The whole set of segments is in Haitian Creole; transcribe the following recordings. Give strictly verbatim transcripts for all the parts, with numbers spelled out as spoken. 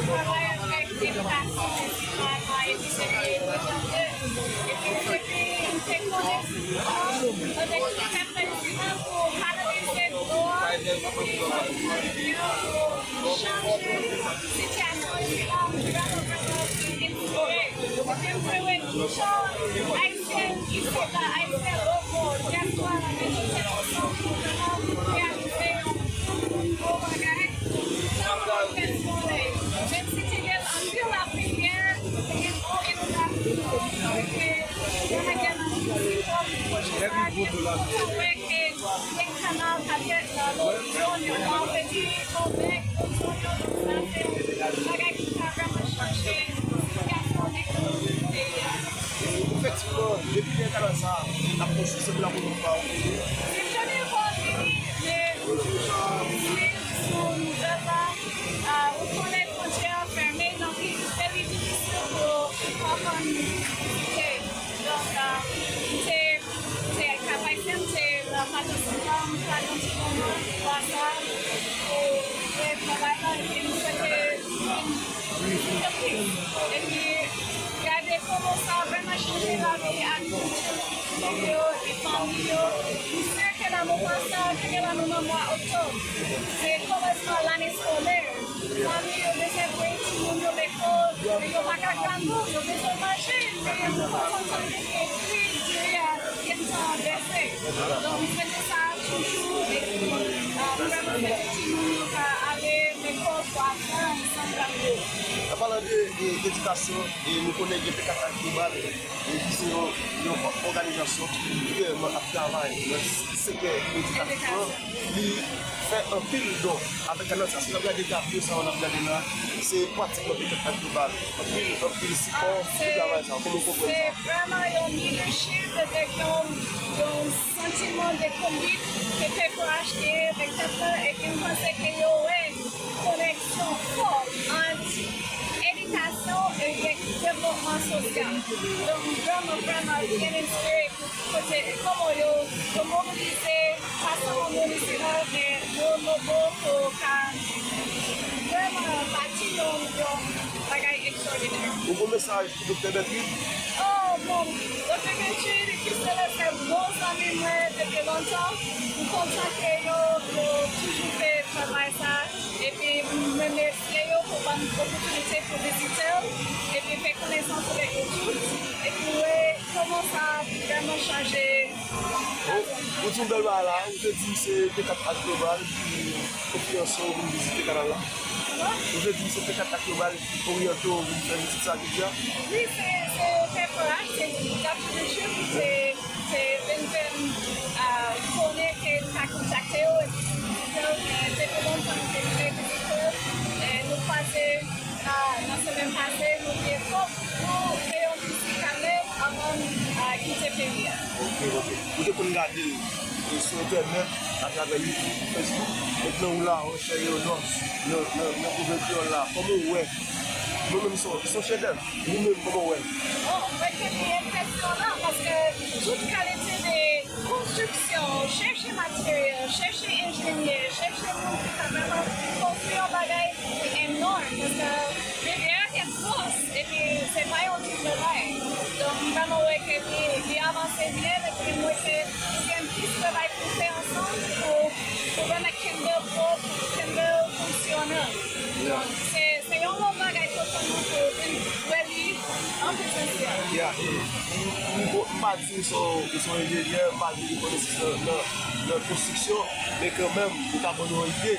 Travay avèk edikasyon, epi se de, epi se de, se konesans, avèk ki ka fè divan pou kanalize dlo a, epi pou chanje sitiyasyon sila, pou vrèman, vrèman enspire. Epi m vle wè kijan Ayisyen isit la, Ayisyen ovan, dyaspora la, mete tèt ansanm pou vrèman reyalize yon gwo bagay. Menm si te gen anpil lapriyè, te gen bon inondasyon, te gen yon lagè nan Meksiko, pwoche sa, gen moun ki wè ke gen kanal k ap fèt nan Lozon, yo pa anpeche Kòbèk, Lozon, yo, donk sa se yon bagay ki ka vrèman chanje sitiyasyon ekonomik peyi a. Efektivman, depi gen kanal sa a ap konstwi, se pou lapolis pa. Se premye fwa m vini, men m toujou swiv sou nouvèl la. Ah, ou konnen fwontyè a fèmen, donk li, se li difisil pou, pou w konn vizite. Donk, ah, m te, m te Kap Ayisyen, m te nan pati Silam, m te la yon ti moman, m te wè sa, e, e travay la, epi m swete vin Epi, gade kòman sa vrèman chanje lavi ak kilti yo e fanmi yo. M si ke lanmou pa sa te gen lanmou nan mwa oktòb. Se kòmansman lane eskolè. Fanmi yo bezwen voye timoun yo lekòl, men yo pa ka gade, yo bezwen manje, men yo kontan tande ke pri diri a gentan bese. Donk, m swete sa toujou, epi, ah, vrèman fè timoun yo ka ale lekòl pou aprann ansanm ak yo. An palan de, de, edikasyon, e nou konnen gen P K K Global, e ki se yon, yon òganizasyon ki vrèman ap travay nan sektè edikasyon. Li fè anpil don. Avèk kanal sa, si n ap gade tablo sa yo n ap gade la, se pratikman P K K Global. Anpil, anpil sipò pou travay sa yo. Kòman w konprann sa? Se vrèman yon leadership, se yon, yon santiman de konbit ke P K H te gen avèk pèp la, epi m panse ke yo wè koneksyon fò ant edikasyon e devlopman sosyal. Donk, vrèman, vrèman byen enspire pou kote, kòman yo, yo mobilize, pa sèlman moun isi la, men moun lobo pou ka vrèman bati yon, yon bagay ekstraòdinè. Ou gon mesaj Doktè Bertrude? Oh, bon, Doktè Bertrude, ki se le, se bon zanmi mwen depi lontan. M kontan ke yo, yo toujou fè travay sa. Epi m remèsye yo pou ban m opòtinite pou vizite l. Epi fè konesans avèk yo tout. Epi wè kòman sa vrèman chanje. Ou, ou di yon bèl bagay la, ou te di se P K H Global ki konfyanse w pou vin vizite kanal la. Ou te di se P K H Global ki oryante w vin fè vizit sa jodi a. Wi, se, se P K H, se Doctor Richard ki te, te vin fè m, ah, konnen ke m ka kontakte yo, epi vizite yo, men depi lontan m te vle vizite yo, e nou kwaze, ah, nan semèn pase, nou te fòk nou fè yon vizit kanmenm anvan n, ah, kite peyi a. Ok, ok. Ou te konn gade l, e, sou entènèt, atravè YouTube, Facebook, mentnan ou la, ou chè yo nan, nan, nan, nan pwovens kreyòl la. Kòman w wè? Nou menm se, se yon chedèv. Nou menm, kòman w wè l? Oh, m wè ke li enpresyonan, paske tout kalite de konstriksyon, chèche materyèl, chèche enjenyè, chèche moun ki ka vrèman konstwi yon bagay ki enòm, paske bebe a gen fòs, epi se pa yon ti travay. Donk, m vrèman wè ke li, li avanse byen, epi m wè ke li gen plis travay pou Fè ansanm pou, pou pèmèt Kimbell pwòp, pou Kimbell fonksyonan. Yeah. Se, se yon lòt bagay totalman pou vin wè li an prezansyèl. Yeah, e, m, m, m pa di m se yon, m se yon enjenyè, m pa gen konesans nan, nan, nan konstriksyon, men kanmenm, m ka ban nou yon ide.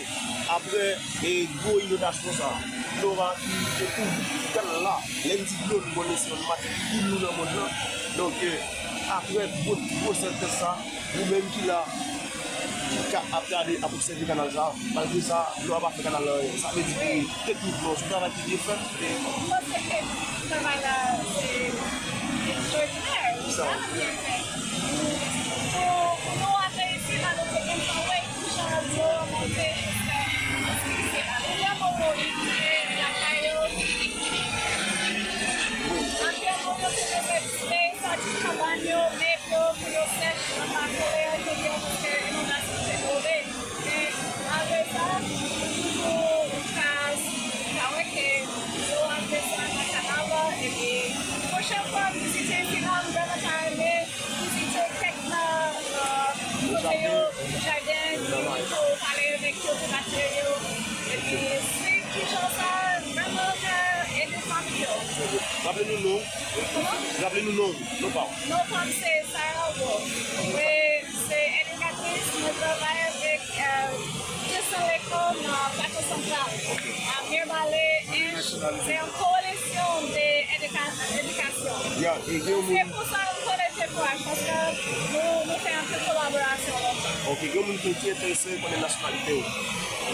Apre, e, gwo inondasyon sa, dlo a ki te kouvri kanal la, lè m di dlo, nou konnen se yon materyo ki pi lou nan mond lan. Donk, e, apre gwo, gwo sèchès sa, nou menm ki la, ki ka ap gade, ap obsève kanal sa, malgre sa, dlo a pa fè kanal la anyen. Sa vle di ke teknikman, se yon travay ki byen fèt. M panse ke travay la, se ekstraòdinè, li vrèman byen fèt. Pou, pou nou ap reyisi la, nou te gentan wè ki jan dlo a monte jiska, jiska isit la. Li vrèman wo, li rive lakay yo. Aktèlman, yo te bezwen soti kanbàn yo, met yo pou yo sèch anba solèy anterye paske inondasyon te twò vre. Men, malgre sa, nou toujou ka, ka wè ke dlo ap desann nan kanal la, epi pwochèn fwa m vizite isit la, m vrèman ta renmen vizite kèk nan, euh, kote yo, jaden, pou pale avèk yo, pou materyo. Epi, si kijan sa vrèman ka ede fanmi yo. Raple nou non. Kòman? Raple nou non, non pa w. Non pa m se Sarah Wolf. Mwen se edikatris, mwen travay avèk, euh, de san lekòl nan Plato Santral. Ok. A Mirebalais, Ench, se yon koalisyon de edika-, edikasyon. Ya, e gen yon moun. Se pou sa nou konnen T F O H, paske nou, nou fè anpil kolaborasyon lontan. Ok, gen yon moun ki, ki enterese konnen nasyonalite w.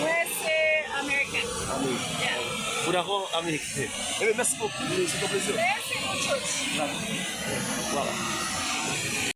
Mwen se American. American. Yeah. Ou dakò? American. Ebyen, mèsi bokou. Se yon plezi. Mèsi pou tout. Voilà.